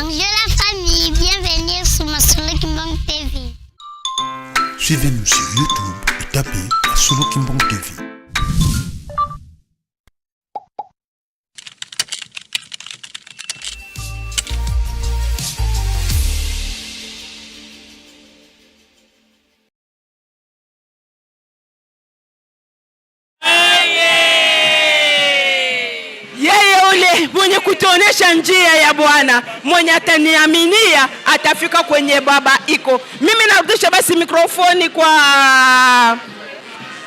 Bonjour la famille, bienvenue sur Masolo Kimbong TV. Suivez-nous sur YouTube et tapez Masolo Kimbong TV. Yeye ule mwenye kutuonesha njia ya Bwana, mwenye ataniaminia atafika kwenye Baba iko. Mimi narudisha basi mikrofoni kwa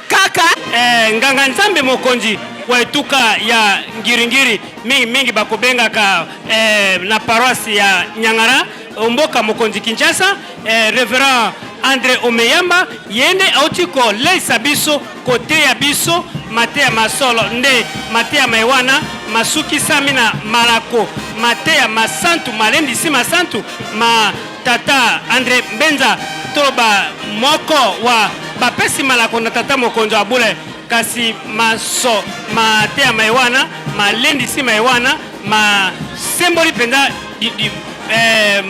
kaka. Eh, nganga Nzambe mokonzi wa etuka ya Ngiringiri mingi mingi bakobengaka eh, na paroisse ya Nyangara mboka mokonzi Kinshasa eh, Reverend Andre Omeyamba ye nde auti koleisa biso koteya biso mateya masolo nde mateya mai wana masukisami na malako mateya masantu malendisi masantu ma tata Andre Mbenza toloba moko wa bapesi malako na tata mokonzi wa bule kasi maso mateya mai wana malendisi mai wana masemboli mpenza eh,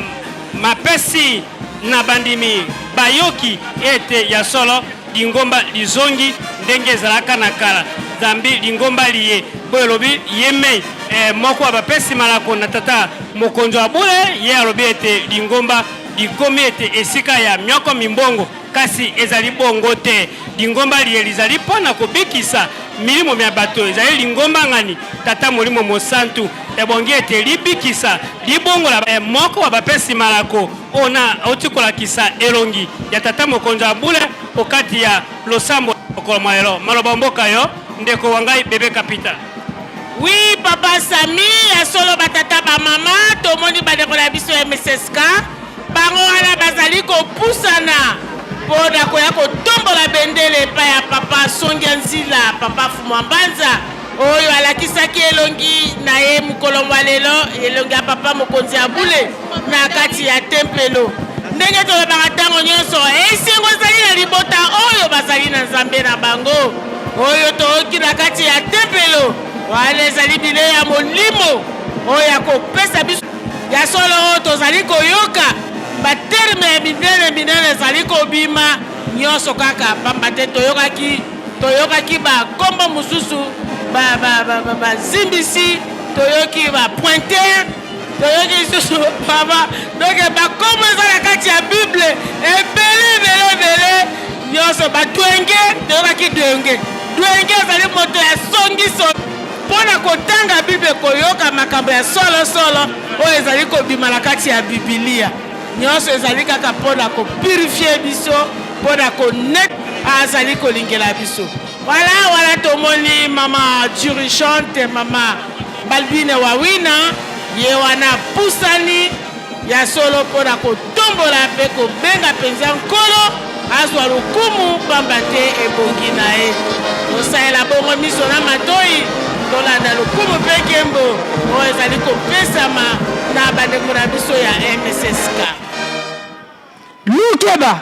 mapesi na bandimi bayoki ete ya solo lingomba lizongi ndenge ezalaka na kala zambi lingomba liye boye elobi ye mei eh, moko ya bapesi malako na tata mokonzi wa bule ye alobi ete lingomba likomi ete esika ya myoko mimbongo Kasi ezali bongo te. Lingomba liye lizali mpo na kobikisa milimo mya bato. Ezali lingomba ngani? Tata Molimo Mosantu. Ebongi ete libikisa, libongola. Eh, moko wa bapesi malako ona auti kolakisa elongi ya Tata Mokonzi wa bule okati ya losambo mokolo mwa lelo. Maloba mboka yo, ndeko wa ngai Bebe Kapita. Oui, papa Sami, ya solo batata ba mama, tomoni bandeko na biso ya MSSK. Bango wana bazali kopusana mpo na koya kotombola bendele epai ya Papa Songia Nzila, Papa Fumua Mbanza, oyo alakisaki elongi na ye mokolo mwa lelo, elongi ya Papa Mokonzi ya Bule na kati ya tempelo. Ndenge tolobaka ntango nyonso, esengo ezali na libota oyo bazali na Nzambe na bango, oyo toyoki na kati ya tempelo. Wana ezali bilei ya molimo oyo akopesa biso. Ya solo, tozali koyoka baterme ya minene minene ezali kobima nyonso kaka pamba te toyokaki toyokaki bakombo mosusu bazimbisi ba, ba, ba, toyoki bapointer toyoki lisusu papa donc bakombo eza na kati ya bible ebele ebele ebele nyonso badwenge toyokaki dwenge dwenge ezali moto ya songisongi Mpo na kotanga Biblia, koyoka makambo ya solosolo oyo ezali kobima na kati ya Biblia, nyonso ezali kaka mpo na kopurifie biso, mpo na konet azali kolingela biso. Wala wala tomoni mama dirigeante mama Balbine Wawina ye wana apusani Ya solo, mpo na kotombola mpe kobenga mpenza Nkolo azwa lokumu, mpamba te ebongi na ye. Tosalela bongo miso na matoi, tolanda lokumu mpe nkembo oyo ezali kopesama na bandeko na biso ya MSSK. Lukeba,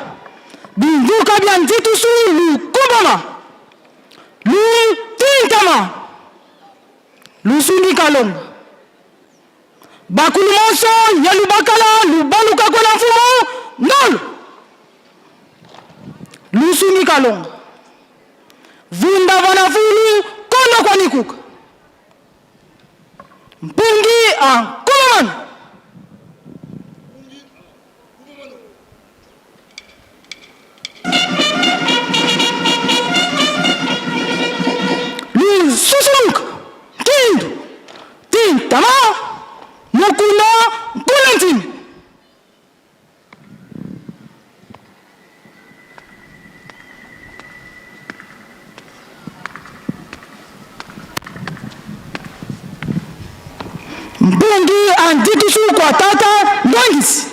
binduka bia nzitusu lukubama, lutintama, lusungi kalonga. Bakulu monso ya lubakala lubaluka kwela mfumu ndolo lusungi kalonga vunda vana fulu kondo kwanikuka mpungi a nkomamana. Lususumuka nkindu tintama mukuna nkuna ntimi. Mpungi andikisu kwa tata ndongisi.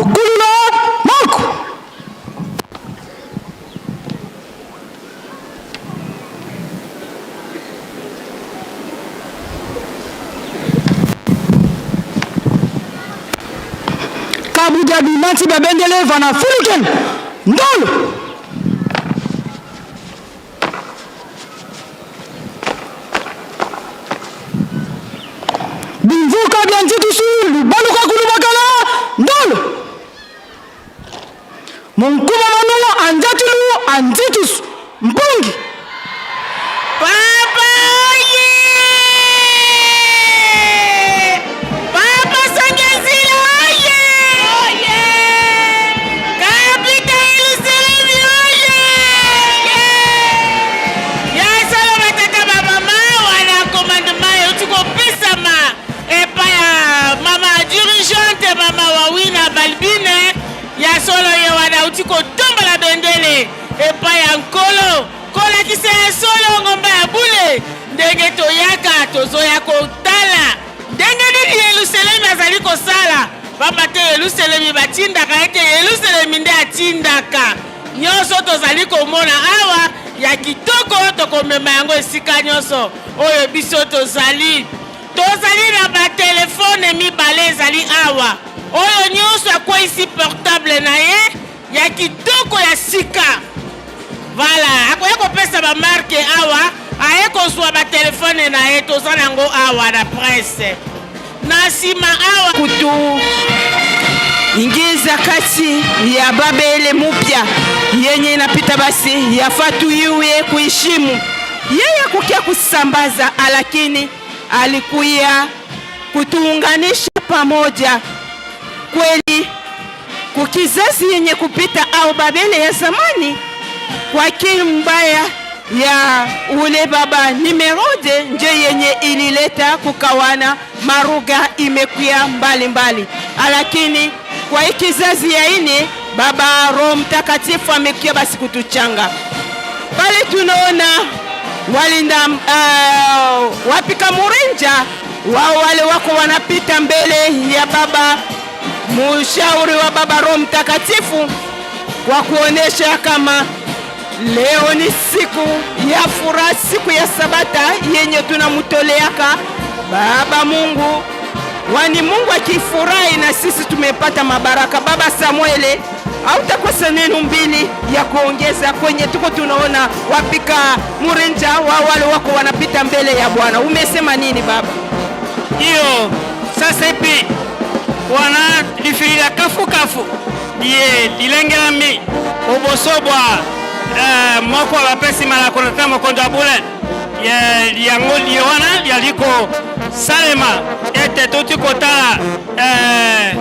Lukulula moko. Kabudia bimanti babendele vana fuluken ndolo. Bimvuka bia nzitusu lubaluka kulubakala ndolo. Munkuba manu anzatulu anzitusu mpungi. Papa oye! Papa Sangezila oye! Oye! Kapita Eluselemi oye! Ya solo batata ba mama wana commandement euti kopesama epai ya mama dirigeante mama Wawina Balbine. Ya solo ye wana auti kotombola bendele epai ya Nkolo kolakisa ya solo ngomba ya bule ndenge toyaka tozoya kotala ndenge nini Yelusalemi azali kosala, pamba te Yelusalemi batindaka ete Yelusalemi nde atindaka nyonso tozali komona awa ya kitoko, tokomema yango esika nyonso oyo biso tozali. Tozali na batelefone mibale ezali awa, oyo nyonso akweisi portable na ye ya kitoko ya sika. Voilà, akoya kopesa ba marque awa, aye kozwa ba telefone na ye, toza nango awa na presse. Na nsima awa kutu ingiza kati ya Babele mupya yenye inapita basi yafaa tuiwe kuishimu. Yeye kukia kusambaza, alakini alikuya kutuunganisha pamoja kweli kukizazi yenye kupita au Babele ya zamani kwa akili mbaya ya ule baba Nimerode nje yenye ilileta kukawana maruga imekuya mbalimbali, lakini kwa ikizazi ya ine baba Roho Mtakatifu amekuya basi kutuchanga pale. Tunaona walinda wapika murinja wao wale wako wanapita mbele ya baba mushauri wa baba Roho Mtakatifu kwa kuonesha kama leo ni siku ya furaha, siku ya Sabata yenye tunamutoleaka Baba Mungu. Wani Mungu akifurahi na sisi tumepata mabaraka. Baba Samuele, hautakosa neno mbili ya kuongeza kwenye tuko tunaona wapika murinja wa wale wako wanapita mbele ya Bwana. Umesema nini baba? Iyo sasa ipi wana lifilila kafukafu ye dilengelami oboso bwa eh, moko wa bapesi malako na tata mokonzi wa bule ye yango liye wana liali kosalema ete touti kotala eh,